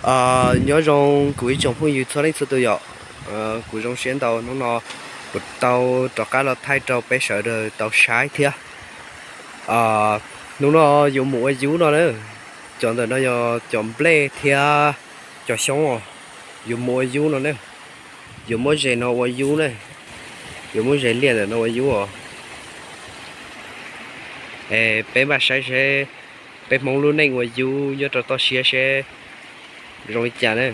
Nyob zoo kuv ib tsoom phooj ywg txhua leej txhua tus yom. Kuv zoo siab ntau hnub no kuv tau rov qab los thaij rau peb sawv daws tau saib thiab. Hnub no yuav mus ua yub no na. Cov ntawm no yog cov nplej thiab cov xyoob os. Yuav mus ua yub no na. Yuav muab zes no ua yub na. Yuav muab zes liaj ntawm no ua yub os. Es peb mam saib seb peb Hmoob lub neej ua yub nyob rau toj siab seb zoo li cas na.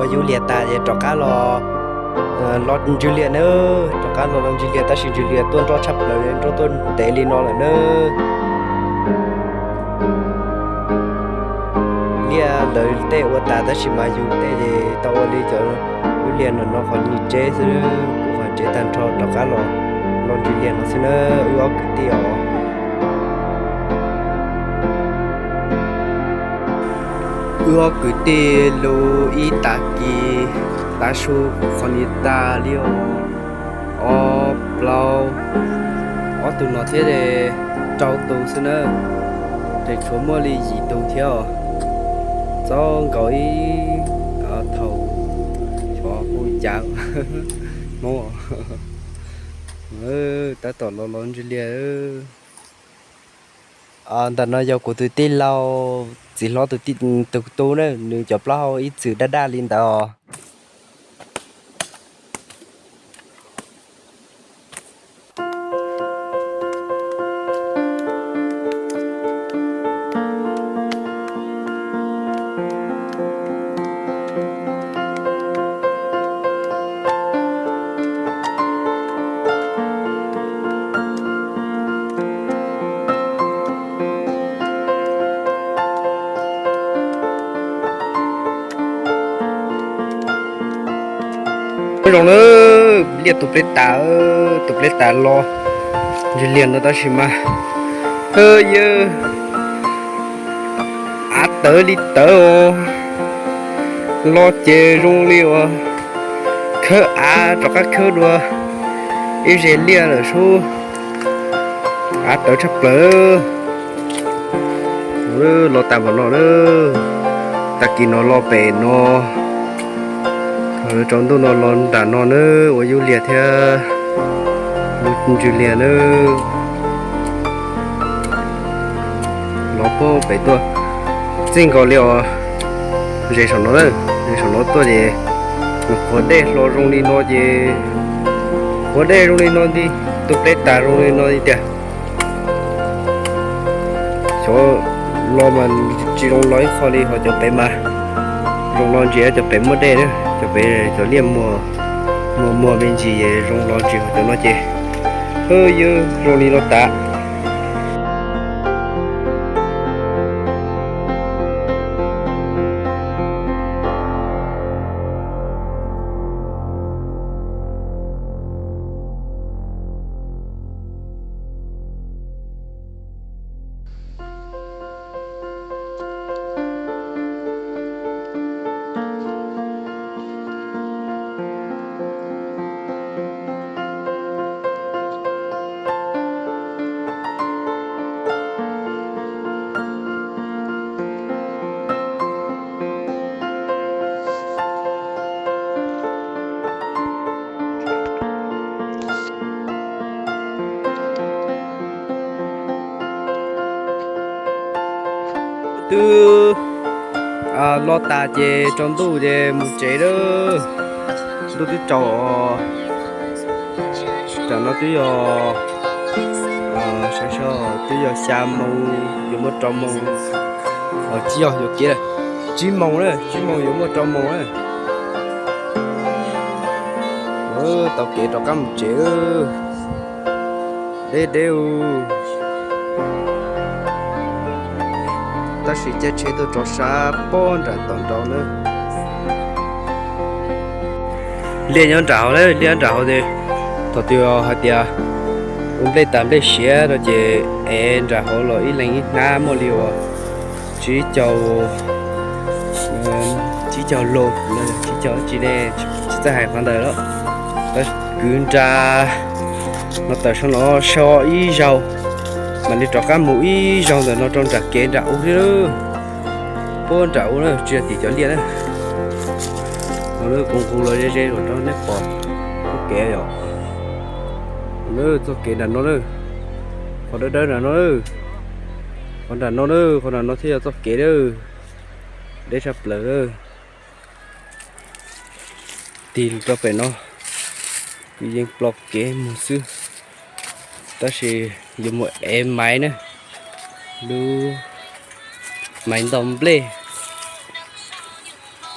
Ua yub liaj tas es rov qab los, los ntswg liaj na. Rov qab los los ntswg liaj tab sis ntswg liaj tuaj nroj tshaj plaws, nroj tuaj ntev li no lawm na. Liaj lawv tej ua tas tab sis mas yus tej tau ua li cov yub liaj no no qhov niag tseb xwb, kuv qhov tsev tag nrho rov qab los, los ntswg liaj no xwb na, wb ob kwv tij os. Wb ob kwv tij lub ib tag kis tav su qhov niag tas li os. Ob plaub, ob tug no thiab rau tus xwb na, ces tshuav muaj li yim tus thiab os. Txob nkaus ib thaum xyov hu cas Hmoob, tab tom los los ntswg liaj. Ntawm no yog kuv tus tij laug txiv hlob tus tub na, nws cov plaub hau ib txwm daj daj li ntawd os. Zoo na, liaj tus pleb tas, tus pleb tas los ntswg liaj no tab sis mas, yawg, av tawv li tawv os. Los ces zoo li uas khawb av rov qab khawb dua ib zes liaj lawm sub. Av tawv tshaj plaws. Los tas npaum no na, tag kis no los pem no, tsaus ntuj no los nram no na, ua yub liaj thiab ntswg liaj na. Los pem tuaj txij nkaus li os, zes saum no, zes saum no tuaj ces nws quav dej hlo zoo li no ces, quav dej zoo li no nti, tus pleb tas zoo li no li tiag. Xyov los mas tsis zoo los ib qho li, ho cov pem mas zoo los ntsis, cov pem muaj dej na, cov pem cov liaj muag muag me ntsis zoo los ntsis, ho cov no ces, hwb, yub zoo li los tas. twb loj tas ces tsaus ntuj ces mus tsev lawm. Ntuj twb tsaus os. Tam no twb yog, saib saib, twb yog xya moo, yuav muaj rau moo. Os, tsis yog, yuam kev lawm, tsib moo na, tsib moo yuav muaj rau moo na. Taug kev rov qab mus tsev. Deb deb u. Tab sis caij tsheb tuaj tso sab pob nram tom nraud na. Liaj nyob nram hauv na, liaj nram hauv ces thaum twg hais tias ua nplej tas nplej siav no ces ev nram hauv los ib leeg ib hnab muaj li uas tsib caug, tsib caug lo, tsib caug tsi ne, tsis txawj hais qhov ntawd lawm. Tab kwv nra no tawm saum no so ib zaug, mam li rov qab mus ib zaug ntawm no rau nram kev nram ub thiab lawm. Puag nram ub na, tsis yog tim cov liaj na. No lawm, kuv nqus los ze ze los rau nej pom txoj kev yom. Lawm, txoj kev nram no lawm, qhov dawb dawb nram no lawm, qhov nram no lawm, qhov nram no thiaj yog txoj kev lawm. Deb tshaj plaws lawm. Tig rau pem no, kuv yeej ploj kev mus xwb, tab sis yuav mus ev maiv na, lub maiv ntaus nplej.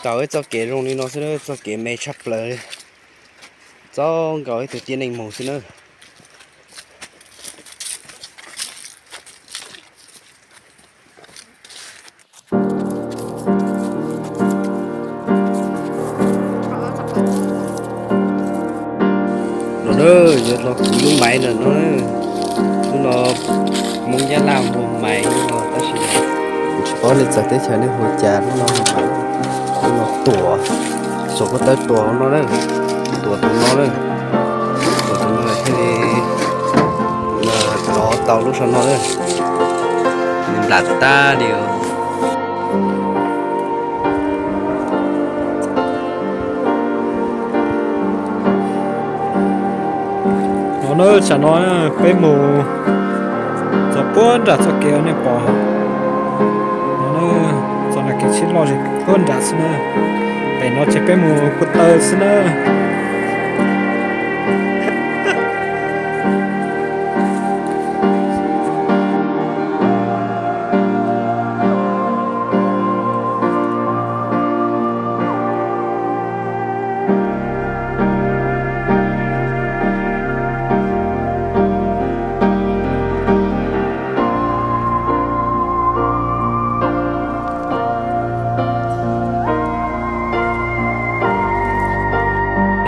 Tau ib txoj kev zoo li no xwb na, txoj kev me tshaj plaws li, txaus nkaus ib tug tib neeg mus xwb na. No na, yuav los kwv lub maiv ntawm no. Hnub no Hmoob Nyab Laj muag maiv no tab sis kuv tsis paub nej txawv teb chaws nej hu cas. Hnub no, hnub no tuam, xuas koj tawb tuam no na, tuam tus no na, tuam tus no thiaj li rov tau lub saum no na, nplam tag li os. No na, tsam no peb mus txog puag nram txoj kev uas nej pom no na, txoj kev tsheb loj zem puag nram xwb na. Pem no ces peb mus puag taw xwb na.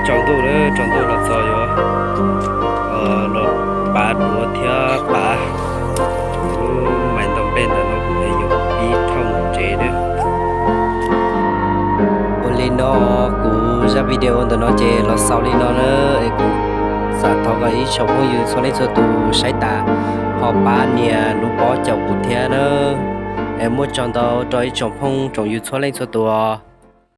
Tsaus ntuj lawm, tsaus ntuj los txog yuav los pav duav thiab pav lub maiv ntaus nplej ntawm no es yuav pib thauj mus tsev lawm. Ua li no kuv zaj video ntawm no ces los xaus li no na, es kuv xav thov kom ib tsoom phooj ywg txhua leej txhua tus saib tas ho pab nias lub pob caum kuv thiab na. Es muaj tsaug ntau rau ib tsoom phooj tsoom ywg txhua leej txhua tus.